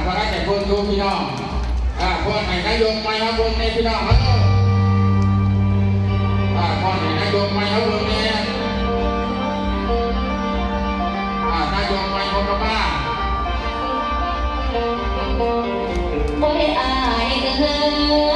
ບໍ່ໄດ້ແຕ່ເບິ່ງຢູ່ພີ່ນ້ອງ ອ່າ ຟ້ອນໃຫ້ນາຍົກໃໝ່ເຮົາເບິ່ງແດ່ພີ່ນ້ອງເອີຍ ອ່າ ຟ້ອນໃຫ້ນາຍົກໃໝ່ເຮົາເບິ່ງແດ່ ອ່າ ນາຍົກໃໝ່ພົນປະພາ ບໍ່ໄດ້ອາຍເອີຍ